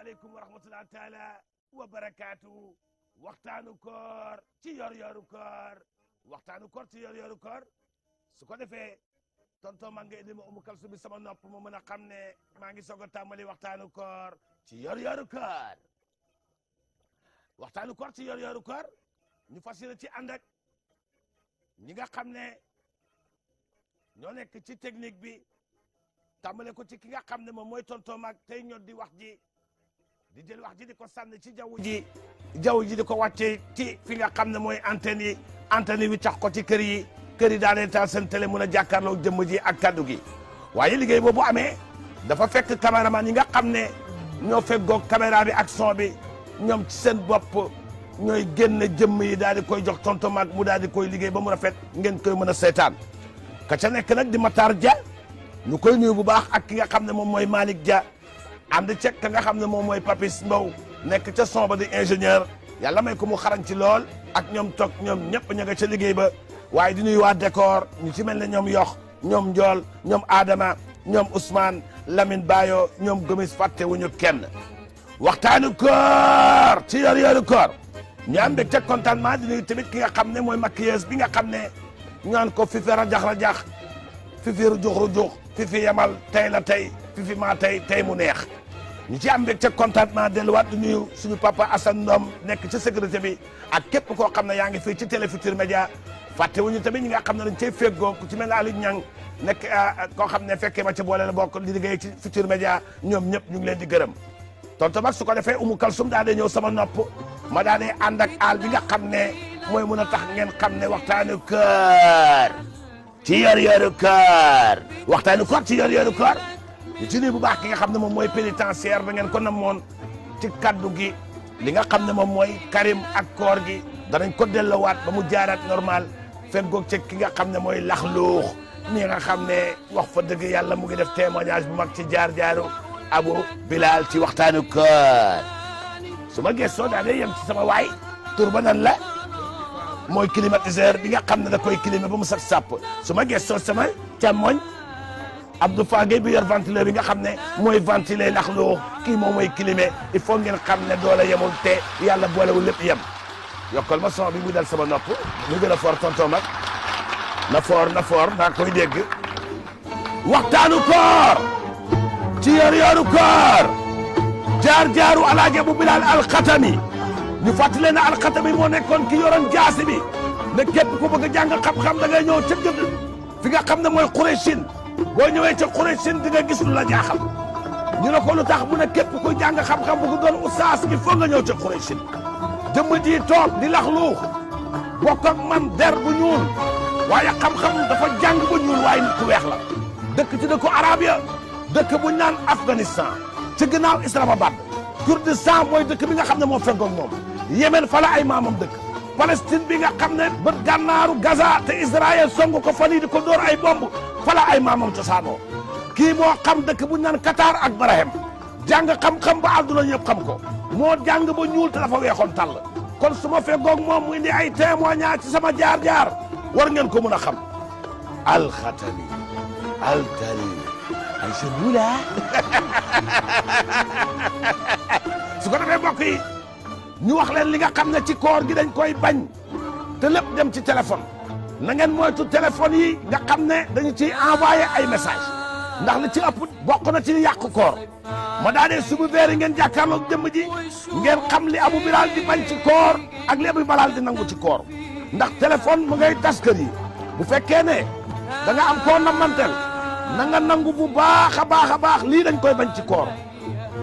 asalaamaaleykum wa rahmatulah taala wa barakaatu waxtaanu koor ci yor-yoru koor waxtaanu koor ci yor-yoru koor su ko defee tonton maa ngi indi ma Umu Kalsum bi sama nopp ma mën a xam ne maa ngi soog a tàmbali waxtaanu koor ci yor-yoru koor waxtaanu koor ci yor-yoru koor ñu fas yéene ci ànd ak ñi nga xam ne ñoo nekk ci technique bi tàmbale ko ci ki nga xam ne moom mooy tonton mag tey ñoo di wax ji di jël wax ji di ko sànni ci jaww ji di ko wàccee ci fi nga xam ne mooy antenne yi tax ko ci kër yi daanee taal seen télé mun a jàkkaarloo jëmm ji ak kaddu gi waaye liggéey boobu amee dafa fekk caméraman yi nga xam ne ñoo feggoog caméra bi ak son bi ñoom ci seen bopp ñooy génne jëmm yi daal di koy jox tonton mag mu daal di koy liggéey ba mu rafet ngeen koy mën a seetaan ka ca nekk nag di Matar Dia ñu koy nuyu bu baax ak ki nga xam ne moom mooy Malick Dia ànd ceeg ka nga xam ne moom mooy Papis Mbow nekk ca son ba di ingénieur yàlla may ko mu xarañ ci lool ak ñoom toog ñoom ñëpp ña nga ca liggéey ba waaye di nuyu waa décor ñu ci mel ne ñoom Yox ñoom Ndiol ñoom Adama ñoom Ousmane Lamine Bayo ñoom Gomis fàtte wuñu kenn waxtaanu koor ci yor-yoru koor ñu am mbégte contentement di nuyu tamit ki nga xam ne mooy maquilleuse bi nga xam ne ñaan ko fifi rajax fifi rujux fifi yamal tey la tey fifi maa tey mu neex ñu ci am mbégte contentement delluwaat di nuyu suñu papa Assane Ndom nekk ci sécurité bi ak képp koo xam ne yaa ngi fii ci Télé Futurs Médias fàtte wuñu tamit ñi nga xam ne dañ cay féggoo ku ci mel ne Aliou Niang nekk koo xam ne fekkee ma ca boole la bokk di liggéey ci Futurs Médias ñoom ñëpp ñu ngi leen di gërëm tonton mag su ko defee Umu Kalsum daa dee ñëw sama nopp ma daa dee ànd ak aal bi nga xam ne mooy mun a tax ngeen xam ne waxtaanu koor ci yor-yoru koor waxtaanu koor ci yor-yoru koor ñu ci nuyu bu baax ki nga xam ne moom mooy pénitentiaire ba ngeen ko namoon ci kaddu gi li nga xam ne moom mooy Karim ak koor gi danañ ko delloowaat ba mu jaaraat normal feggoog ci ki nga xam ne mooy Laxluux mi nga xam ne wax fa dëgg yàlla mu ngi def témoignage bu mag ci jaar-jaaru Abu Bilal ci waxtaanu koor su ma gëstoo daa day yem ci sama waay tur ba nan la mooy climatiseur bi nga xam ne da koy climer ba mu saf sàpp su ma gëstoo sama càmmoñ Abdou Fagé bi yor ventilo bi nga xam ne mooy ventiler Laxluux kii moom mooy climer il faut ngeen xam ne doole yemul te yàlla boolewul lépp yem yokkal ma son bi muy dal sama nopp mu gën a fort tonton mag na fort naa koy dégg waxtaanu koor ci yor-yoru koor jaar-jaaru alaaji Abu Bilal alxatami ñu fàttali ne alxatami moo nekkoon ki yoroon jaasi bi ne képp ku bëgg a jàng xam-xam da ngay ñëw ca gëdd fi nga xam ne mooy Qurayshin boo ñëwee ca Qurayshin di nga gis lu la jaaxal ñu ne ko lu tax mu ne képp kuy jàng xam-xam bu ko doon ustaas il faut nga ñëw ca Qurayshin jëmm ji toog di Laxluux bokk ak man der bu ñuul waaye xam-xam dafa jàng ba ñuul waaye nit ku weex la dëkk ci dëkku arab ya dëkk bu ñu naan Afghanistan ci ginnaaw Islamabad Kurdistan mooy dëkk bi nga xam ne moo feggoog moom Yemen fa la ay maamam dëkk Palestine bi nga xam ne bët gànnaaru Gaza te Israël song ko fan yii di ko door ay bomb fa la ay maamam cosaanoo kii moo xam dëkk bu ñu naan Qatar ak Barahem jàng xam-xam ba àdduna ñëpp xam ko moo jàng ba ñuul te dafa weexoon tàll kon su ma feggoog moom mu indi ay témoignage ci sama jaar-jaar war ngeen ko mën a xam alxatami altari ay sebula su ko defee mbokk yi ñu wax leen li nga xam ne ci koor gi dañ koy bañ te lépp dem ci téléphone na ngeen moytu téléphone yi nga xam ne dañu ciy envoyé ay message ndax li ci ëpp bokk na ci yàq koor ma daa dee subu veeri ngeen jàkkaarloog jëmm ji ngeen xam li Abu Bilal di bañ ci koor ak li Abu Bilal di nangu ci koor ndax téléphone mu ngay tas kër yi bu fekkee ne da nga am koo namantel na nga nangu bu baax a baax lii dañ koy bañ ci koor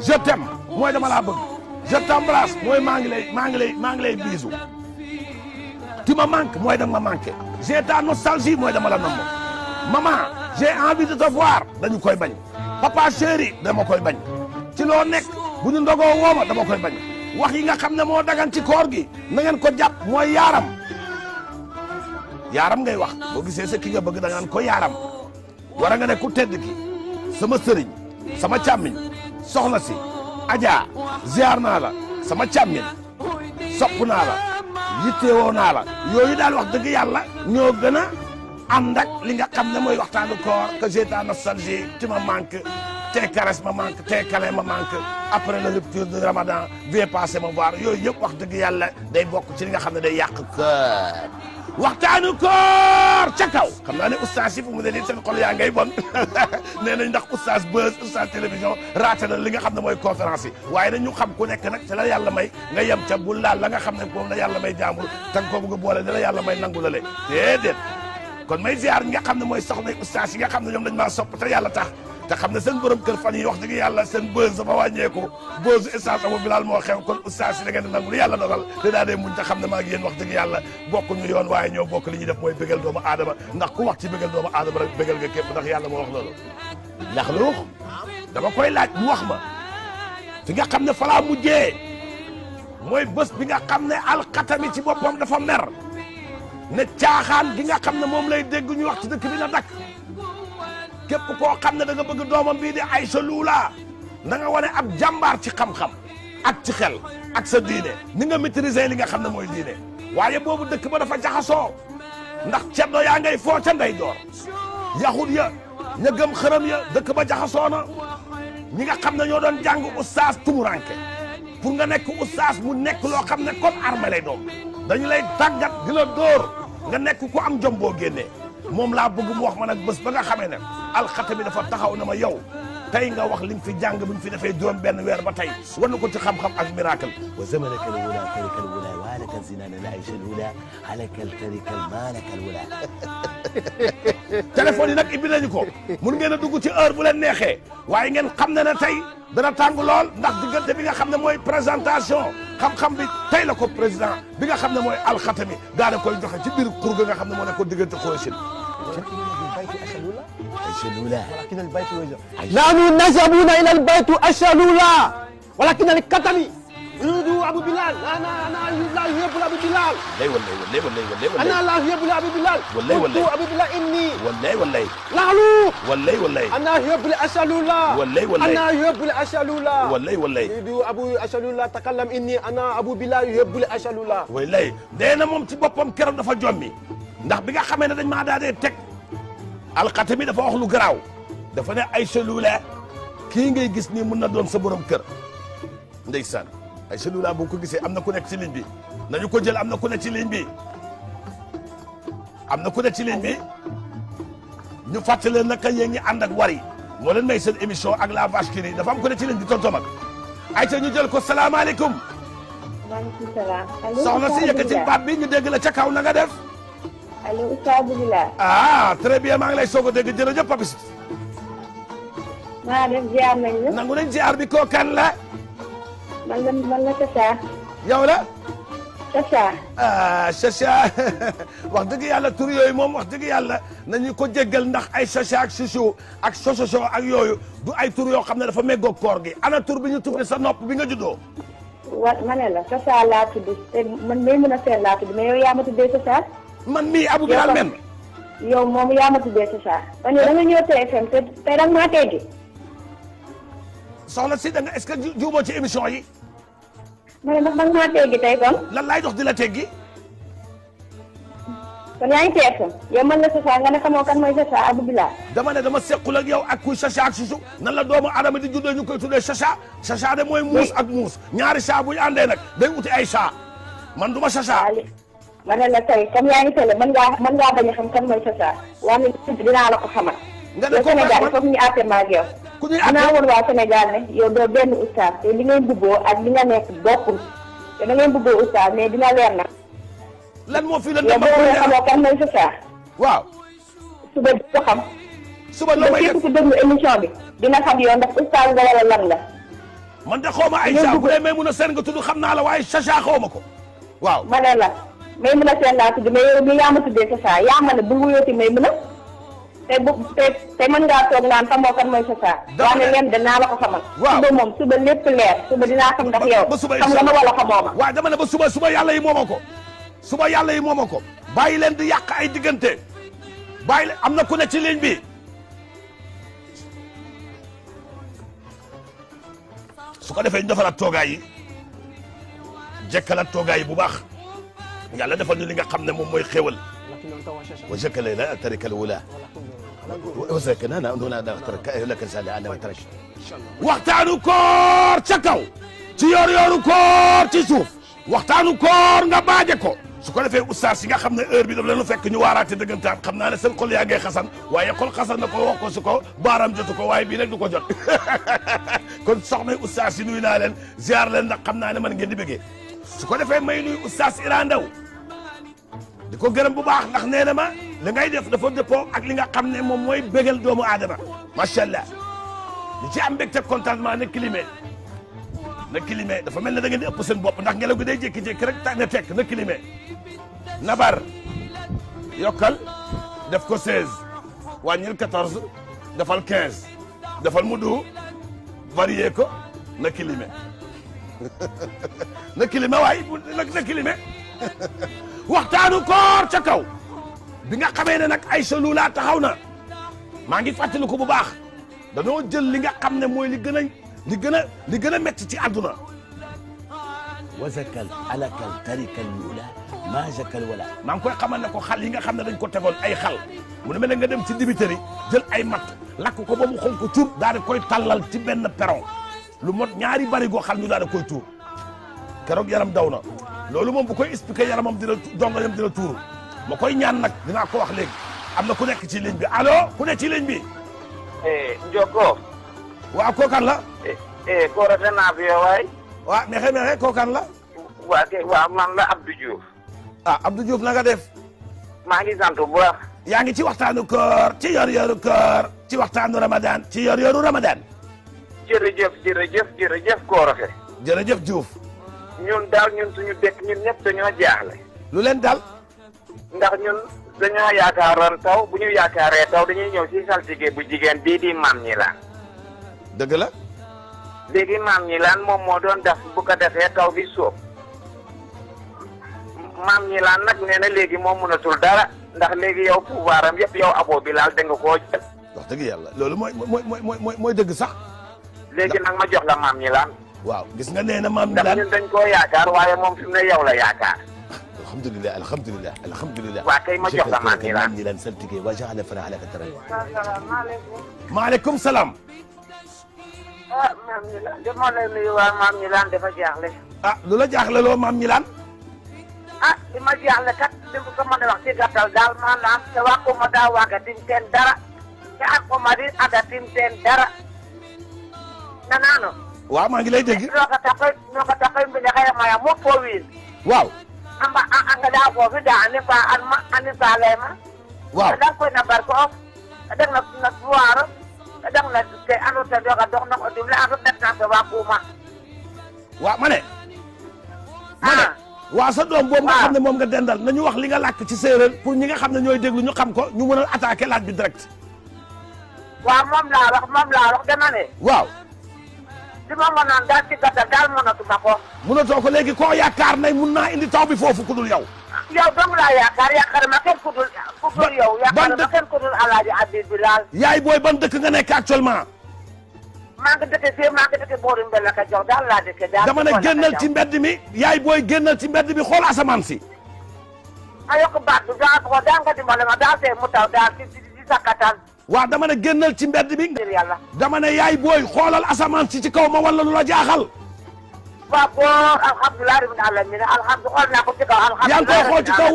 je t'aime mooy dama laa bëgg je t'embrasse mooy maa ngi lay biisu tu me manques mooy danga ma manqué j'ai ta nostalgie mooy dama la namm maman j'ai envie de te voir dañu koy bañ papa chéri dama koy bañ ci loo nekk bu ñu ndogoo wooma dama koy bañ wax yi nga xam ne moo dagan ci koor gi na ngeen ko jàpp mooy yaaram ngay wax boo gisee sa ki nga bëgg da ngaan ko yaaram war nga ne ku tedd ki sama sëriñ sama càmmiñ soxna si Adja ziar naa la sama càmmiñ sopp naa la yittewoo naa la yooyu daal wax dëgg yàlla ñoo gën a ànd ak li nga xam ne mooy waxtaanu koor que j'ai ta nostalgie tu me manques tes caresses me manquent tes câlins me manquent après la rupture de Ramadan viens passer me voir yooyu yëpp wax dëgg yàlla day bokk ci li nga xam ne day yàq kër waxtaanu koor ca kaw xam naa ne oustaz yi fu mu ne nii seen xol yaa ngay bon nee nañ ndax oustaz buzz oustaz télévision raté na li nga xam ne mooy conférence yi waaye dañu xam ku nekk nag ci la yàlla may nga yem ca bul laal la nga xam ne moom la yàlla may jàmbur tang ko bëgg a boole la yàlla may nangu la le déedéet kon may ziar ñi nga xam ne mooy soxna oustaz yi nga xam ne ñoom dañ maa sopp te yàlla tax te xam ne seen borom kër fan yi wax dëgg yàlla seen buzz dafa wàññeeku buzz oustaz Abou Bilal moo xew kon oustaz yi da ngeen di nangu lu yàlla dogal te daa dee muñ te xam ne maa ngi yéen wax dëgg yàlla bokkuñu yoon waaye ñoo bokk li ñuy def mooy bégal doomu aadama ndax ku wax ci bégal doomu aadama rek bégal nga képp ndax yàlla moo wax loolu ndax luux dama koy laaj mu wax ma fi nga xam ne falaa mujjee mooy bés bi nga xam ne alxatami ci boppam dafa mer ne caaxaan gi nga xam ne moom lay dégg ñu wax ci dëkk bi na dakk képp koo xam ne da nga bëgg doomam bii di Aïcha Lula na nga wane ab jàmbaar ci xam-xam ak ci xel ak sa diine ni nga maîtriser li nga xam ne mooy diine waaye boobu dëkk ba dafa jaxasoo ndax ceddo yaa ngay foo ca ndey door yaxut ya ña gëm xërëm ya dëkk ba jaxasoo na ñi nga xam ne ñoo doon jàng oustaz tumuranke pour nga nekk oustaz mu nekk loo xam ne comme arme lay doom dañu lay tàggat di la dóor nga nekk ku am jom boo génnee moom laa bëgg mu wax ma nag bés ba nga xamee ne alxatami dafa taxaw na ma yow tey nga wax li nga fi jàng bi ñu fi defee juróom benn weer ba tey war na ko ci xam-xam ak miracle wa zamanaka al-wula tarika al-wula wa halaka zinana la aisha al-wula halaka tarika malaka al-wula téléphone yi nag ibbi nañu ko mun ngeen a dugg ci heure bu leen neexee waaye ngeen xam ne ne tey dana tàng lool ndax diggante bi nga xam ne mooy présentation xam-xam bi tey la ko président bi nga xam ne mooy alxatami daa da koy joxe ci biir xur ga nga xam ne moo ne ko diggante Quraysh أشلولا ولكن البيت وجه نحن نذهبون إلى البيت أشلولا ولكن الكتم يريد أبو بلال أنا لا يحب أبو بلال والله أنا لا يحب أبو بلال قلت أبو بلال إني والله والله أنا يحب أشلولا أنا يحب أشلولا والله يريد أبو أشلولا تكلم إني أنا أبو بلال يحب أشلولا والله دينا moom ci boppam keroog dafa jommi ndax bi nga xamee ne dañ maa daa dee teg alxatami dafa wax lu garaaw dafa ne Aïcha Lula kii ngay gis nii mun na doon sa borom kër ndeysaan Aïcha Lula boo ko gisee am na ku nekk ci ligne bi nañu ko jël am na ku nekk ci ligne bi am na ku nekk ci ligne bi ñu fàttali naka yéen ñi ànd ak Wari moo leen may seen émission ak la vache qui rit dafa am ku nekk ci ligne bi tonton mag Aïcha ñu jël ko salaamaaleykum. maaleykum salaam. soxna si yëkkati baat bi ñu dégg la ca kaw na nga def. allo Oustaz Bilal. ah très bien maa ngi lay soog a dégg jërëjëf Papis. maa def ziar nañ la. nangu nañ ziar bi koo kan la. man la Chacha. yow la. Chacha. ah Chacha wax dëgg yàlla tur yooyu moom wax dëgg yàlla nañu ko jéggal ndax ay Chacha ak Chouchou ak Sososo ak yooyu du ay tur yoo xam ne dafa méngoo koor gi ana tur bi ñu tuddee sa nopp bi nga juddoo. ma ne la Chacha laa tudd te man may mën a seet laa tudd mais yow yaa ma tuddee Chacha. man mii Abou Bilal men yow moom yaa ma tuddee Chacha. kon yow da nga ñëw TFM te tey da nga maa teggi. soxna si da nga est-ce que juumoo ci émission yi. ma ne ndax da nga maa teggi tey kon. lan laay dox di la teggi. kon yaa ngi TFM yow man la Chacha nga ne xamoo kan mooy Chacha Abou Bilal. dama ne dama sequl ak yow ak kuy Chacha ak Chouchou nan la doomu adama di juddoo ñu koy tuddee Chacha Chacha de mooy muus ak muus ñaari chat bu ñu àndee nag day uti ay chat man du ma Chacha. ma ne la tey comme yaa ngi télé mën ngaa bañ a xam kan mooy Chacha waaye dinaa la ko xamal. nga ne ko Sénégal foog ñu àtte ma ak yow. ku ñuy àtte dinaa woon waa Sénégal ne yow doo benn oustaz te li ngeen bëggoo ak li nga nekk bokkul te da ngeen bëggoo oustaz mais dina leer na. lan moo fi leen yow boo nee xamoo kan mooy Chacha. waaw. suba di ko xam. suba loo may def képp ku déglu émission bi dina xam yow ndax oustaz nga wala lan la. man de xaw ma ay chat bu dee may mun a seen nga tudd xam naa la waaye Chacha xaw ma ko waaw. ma ne la. may mën a seen laa tudd mais yow mii yaa ma tuddee Chacha yaa ma ne bu wuyooti may mën a te mën ngaa toog naan xamoo kan mooy Chacha. dama ne leen danaa la ko xamal. waaw suba moom suba lépp leer suba dinaa xam ndax yow. ba suba xam nga ma wala xamoo ma. waaw dama ne ba suba yàlla yi moomoo ko suba yàlla yi moomoo ko bàyyi leen di yàq ay diggante bàyyi leen am na ku ne ci ligne bi su ko defee ñu defaraat toogaay yi jekkalaat toogaay yi bu baax. yàlla defal ñu li nga xam ne moom mooy xéwal wa jëkkale la tarikal wula وسكن انا اترك لك رساله انا وترك waxtaanu koor ca kaw ci yor-yoru koor ci suuf waxtaanu koor nga baaje ko su ko defee oustaz yi nga xam ne heure bi daf leen fekk ñu waaraate dëggantaan xam naa ne seen xol yaa ngay xasan waaye xol xasan na ko wax ko su ko baaraam jotu ko waaye bii nag du ko jot kon soxna oustaz yi nuyu naa leen ziar leen ndax xam naa ne man ngeen di bëggee su ko defee may nuyu oustaz Iran Ndaw di ko gërëm bu baax ndax nee na ma li ngay def dafa dëppoo ak li nga xam ne moom mooy bégal doomu aadama macha allah di ci am mbégte contentement na climat dafa mel ne da ngeen di ëpp seen bopp ndax ngelaw gi day jékki-jékki rek ne tekk na climat nabar yokkal def ko 16 wàññil 14 defal 15 defal mu du varié ko na climat na climat waaye na climat waxtaanu koor ca kaw bi nga xamee ne nag Aïcha Lula taxaw na maa ngi fàttali ko bu baax dañoo jël li nga xam ne mooy li gën a métti ci àdduna وزكى علك الترك الاولى ما زكى الولا maa ngi koy xamal ne ko xal yi nga xam ne dañ ko tegoon ay xal mu ne mel ne nga dem ci dibiteri jël ay matt lakk ko ba mu xonk ko cuur daal di koy tallal ci benn peron lu mot ñaari barigo xal ñu daal di koy tuur keroog yaram daw na loolu moom bu koy expliqué yaramam dina dongoñam dina tuuru ma koy ñaan nag dinaa ko wax léegi am na ku nekk ci ligne bi allo ku nekk ci ligne bi Njoko. waaw kookan la Kora naa fi waay. waaw mexe kookan la waa man la Abdou Diouf. ah Abdou Diouf na nga def maa ngi sant bu baax. yaa ngi ci waxtaanu koor ci yor-yoru koor ci waxtaanu Ramadan ci yor-yoru Ramadan. jërëjëf Koroxe. jërëjëf Diouf. ñun daal ñun suñu dëkk ñun ñëpp dañoo jaaxle. lu leen dal. ndax ñun dañoo yaakaaroon taw bu ñu yaakaaree taw dañuy ñëw si saltige bu jigéen bii di maam ñi laan. dëgg la. léegi maam ñi laan moom moo doon def bu ko defee taw bi sóob. maam ñi laan nag nee na léegi moom mënatul dara ndax léegi yow pouvoir am yëpp yow abo bi laal da nga koo jël. wax dëgg yàlla loolu mooy dëgg sax. léegi nag ma jox la maam ñi laan. waaw gis nga nee na maam ñi ndax laan ñun dañ koo yaakaar waaye moom fi mu ne yow la yaakaar. alhamdulilah. waa kay ma jox la maam ñi laan. ñi leen saltige wa jaxale fara alaka tara asalaamaaleykum. maaleykum salaam. ah maam ñi laan de moo lay nuyu waa maam ñi laan dafa jaaxle. ah lu la jaaxle loo maam ñi laan. ah li ma jaaxle kat li ko mën a wax ci gàttal daal maanaam te wax ko ma daa waaga tim teen dara te ak ko ma di ada tim teen dara nanaano waaw maa ngi lay dégg. noka takoy mbine xaya maya mo fo wiin waaw. amba anga daa foofi daa ani pa lema waaw a dang koy na barko of a dang na foire a dang na ke ando te doga dox na o dimle ando tet na waa kuuma waaw ma ne. waaw sa doom boobu nga xam ne moom nga dendal nañu wax li nga làkk ci séeréer pour ñi nga xam ne ñooy déglu ñu xam ko ñu mën a attaquer laaj bi direct. waaw moom laa wax dama ne waaw. li ma mënoon daal ci gàttal daal mënatuma ko. mënatoo ko léegi koo yaakaar ne mun naa indi taw bi foofu ku dul yow. yow dong laa yaakaar ma kenn ku dul yow. yaakaar ma kenn ku dul Alaaji Abib Bilal. yaay booy ban dëkk nga nekk actuellement. maa ngi dëkk fii maa ngi dëkk boori Mbella ka jox daal laa dëkk daal. dama ne génnal ci mbedd mi yaay booy génnal ci mbedd mi xool asamaan si. ayok baat bi daa ko daa nga dimbale ma daal tey mu taw daal ci sakkatal. waaw dama ne génnal ci mbedd mi. ngir yàlla. dama ne yaay booy xoolal asamaan si ci kaw ma wala lu la jaaxal. waaw boo alhamdulilah rabbil alamin alhamdulilah xool naa ko ci kaw alhamdulilah. yaa ngi koy xool ci kaw.